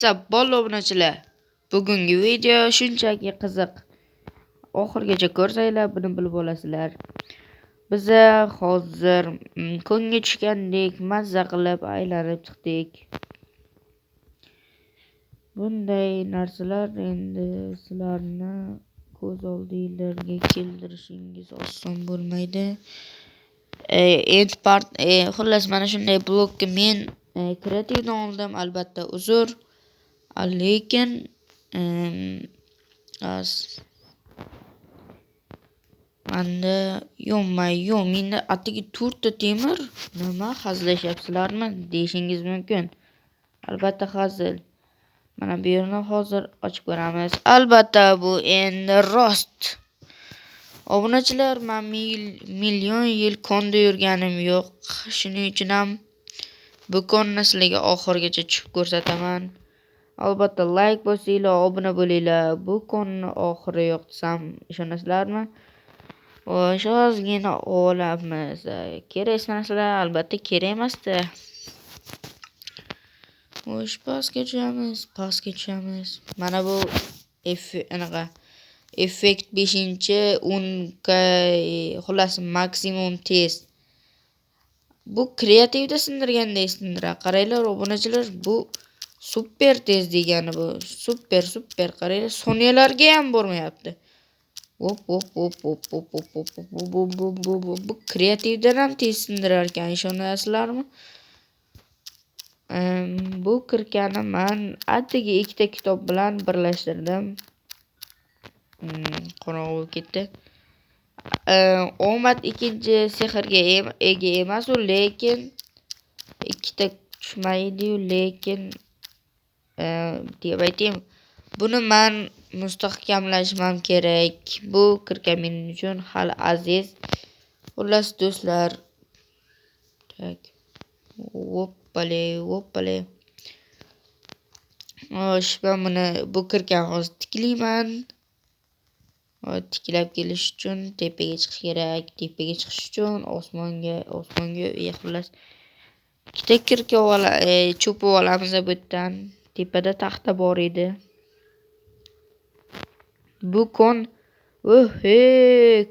Bol obunachilar, bugungi video shunchaki qiziq. Oxirigacha ko'rsanglar buni bilib olasizlar. Biza hozir ko'ngga tushgandek mazza qilib aylanib chiqdik. Bunday narsalar endi sizlarni ko'z oldingizga keltirishingiz oson bo'lmaydi. End part, xullas mana shunday blokka men kreativdan oldim, albatta uzr. Lekin menda yo'q, menda atigi 4 ta temir. Nima hazillashyapsizlarmi deyishingiz mumkin. Albatta hazil. Mana bu yerni hozir ochib ko'ramiz. Albatta bu endi rost. Obunachilar, men million yil konda yurganim yo'q. Shuning uchun ham bu konni sizlarga oxirigacha tushib ko'rsataman. Albatta like bosinglar, obuna bo'linglar. Bu konni oxiri yo'q desam ishonasizlarmi? Xo'sh, ozgina olamiz. Kerak narsalar albatta kerak emasdi. Xo'sh, pastga tushamiz, pastga tushamiz. Mana bu anaqa effekt 5-chi 10K, xullas maksimum tez. Bu kreativda sindirgandek sindiradi. Qaranglar obunachilar, bu super tez degani bu. Super, super. Qaranglar, soniyalarga ham bormayapti. Hop, hop, hop, hop, hop, hop, hop, hop, hop, hop, hop, hop, hop. Bu kreativdan ham tez sindirar ekan, ishonasizlarmi? Bu kirkani men atigi 2 ta kitob bilan birlashtirdim. Qorong'u bo'lib ketdi. Omad ikkinchi sehrga ega emas u, lekin ikkita tushmaydi-yu, lekin deb aytayim, buni men mustahkamlashim ham kerak. Bu kirka mening uchun hali aziz. Xullas do'stlar, tak, hoppale, hoppale. Xo'sh, men buni bu kirkani hozir tiklayman. Hozir tiklab kelish uchun tepaga chiqish kerak. Tepaga chiqish uchun osmonga, osmonga, xullas ikkita kirka cho'pib olamiz bu yerdan. Tepada taxta bor edi. Bu kon,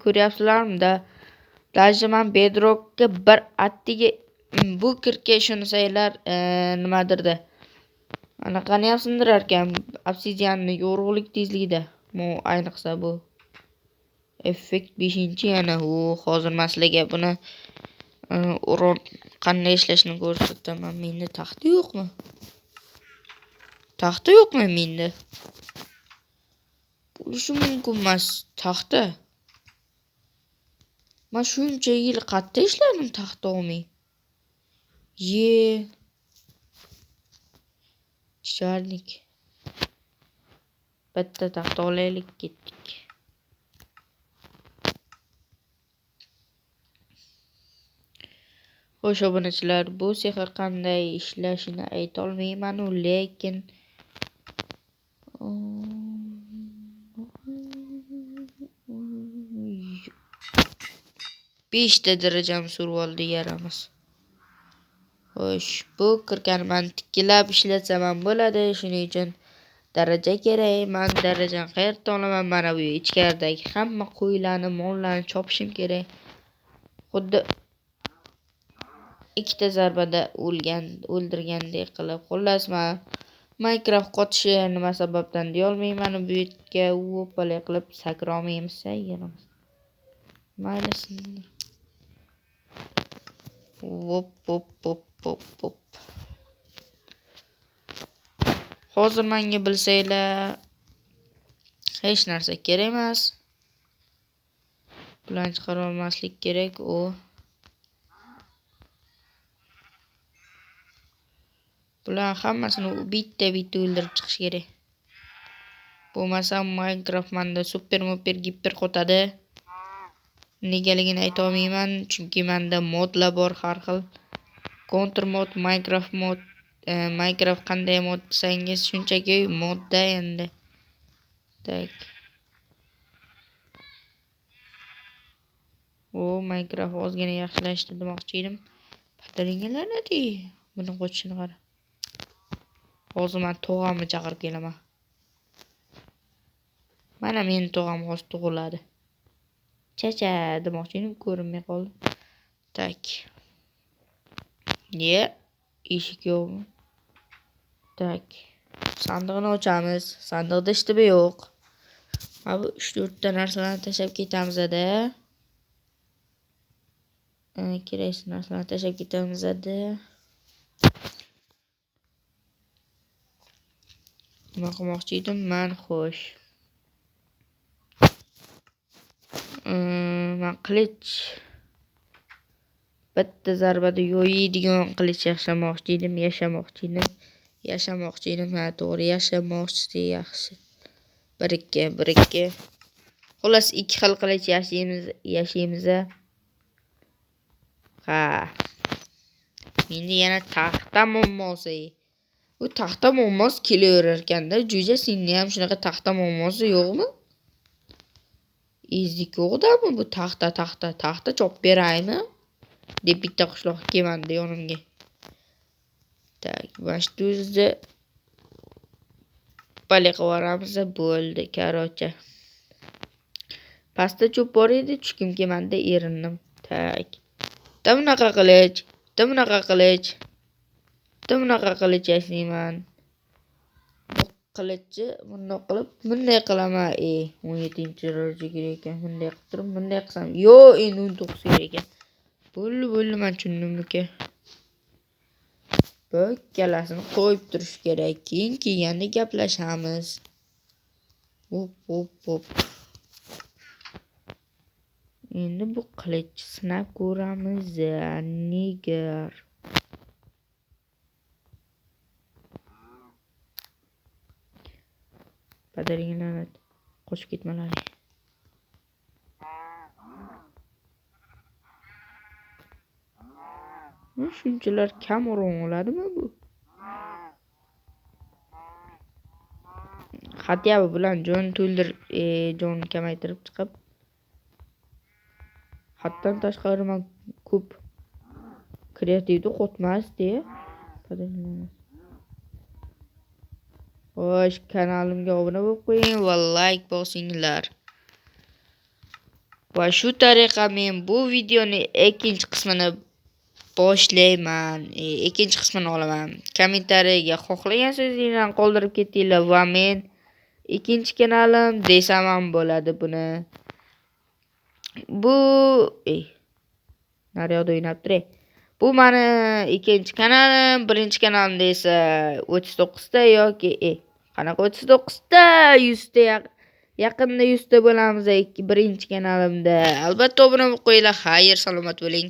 ko'ryapsizlarmi? Da, даже men bedrockka bir attiga bu kirka ishonsanglar, nimadirda. Anaqani ham sindirar ekan, obsidianni yorug'lik tezligida. Bu ayniqsa bu effekt 5-chi yana. U hozir men sizlarga buni uron qanday ishlashini ko'rsataman. Menda taxta yo'qmi? Taxta yo'qmi menda? Bo'lishi mumkin emas taxta. Men shuncha yil qayerda ishladim taxta olmay? Ye. Chicharnik. Bitta taxta olaylik, ketdik. Xo'sh, obunachilar, bu sehr qanday ishlashini ayta olmayman-u, lekin 5ta darajam surib oldi yaramiz. Xo'sh, bu kirkani men tikkilab ishlatsam ham bo'ladi, shuning uchun daraja kerak. Men darajani qayerdan olaman? Mana bu ichkaridagi hamma qo'ylarni, mollarni chopishim kerak. Xuddi ikkita zarbada o'ldirgandek qilib. Xullas, men Minecraft qotishi nima sababdan deya olmayman. Bu yerga o'palay qilib sakra olmaymiz, yaramiz. Mayli, sindir. Hop, hop, hop, hop, hop. Hozir menga bilsanglar hech narsa kerak emas. Bularni chiqara olmaslik kerak u. Bular hammasini bitta-bitta o'ldirib chiqish kerak. Bo'lmasa Minecraft menda super muper giper qotadi. Negaligini ayta olmayman, chunki menda modlar bor har xil. Counter mod, Minecraft mod, Minecraft qanday mod desangiz shunchaki modda endi. Tak. O, Minecraft ozgina yaxshilashdi demoqchi edim. Pataringlar nima? Buni qochishini qara. Hozir men tog'amni chaqirib kelaman. Mana meni tog'am hozir tug'iladi. Chacha demoqchi edim, ko'rinmay qoldi. Tak. Ye, eshik yo'qmi? Tak. Sandiqni ochamiz. Sandiqda hech nima yo'q. Mana bu 3-4 ta narsalarni tashlab ketamiz-da. Keraksiz narsalarni tashlab ketamiz-da. Nima qilmoqchi edim men? Xo'sh. Men qilich bitta zarbada yo'yadigan qilich yashamoqchi edim, yashamoqchi edim. Ha, to'g'ri, yashamoqchi yaxshi. 1 2 1 2. Xullas, ikki xil qilich yashaymiz. Ha. Endi yana taxta muammosi. Bu taxta muammosi kelaverar ekanda, jo'ja, senda ham shunaqa taxta muammosi yo'qmi? Ezdik yo'qdami bu taxta, taxta chopib beraymi? Deb bitta qishloq kelmadi yonimga. Tak, mana shu o'zida pali qilib yuboramiz, bo'ldi, karocha. Pastda cho'p bor edi, tushkim kelmadi, erindim. Tak. Bitta bunaqa qilich, bitta bunaqa qilich. Bitta bunaqa qilich yasayman. Bu qilichni bunday qilib, bunday qilaman. 17-daraja kerak ekan. Bunday qilib turib, bunday qilsam, yo'q, endi 19 kerak ekan. Bo'ldi, bo'ldi, men tushundim uka. Bu ikkalasini qo'yib turish kerak. Keyin kelganda gaplashamiz. Hop, hop, hop. Endi bu qilichni sinab ko'ramiz, nigger. Padaringga la'nat, qochib ketmalaring. Shunchalar kam o'rin oladimi bu? Xatya bilan jon to'ldirib, jon kamaytirib chiqib, haddan tashqari men ko'p kreativni qo'tmas deya. Xo'sh, kanalimga obuna bo'lib qo'ying va like bosinglar. Va shu tariqa men bu videoni ikkinchi qismini boshlayman. Ikkinchi qismini olaman. Kommentariyaga xohlagan so'zingizni qoldirib ketinglar va men ikkinchi kanalim desam ham bo'ladi buni. Bu naryoqda o'ynab turay. Bu meni ikkinchi kanalim, birinchi kanalimda esa 39 ta yoki qanaqa 39 ta, 100 ta yaqinda 100 ta bo'lamiz birinchi kanalimda. Albatta obuna bo'lib qo'yinglar. Xayr, salomat bo'ling.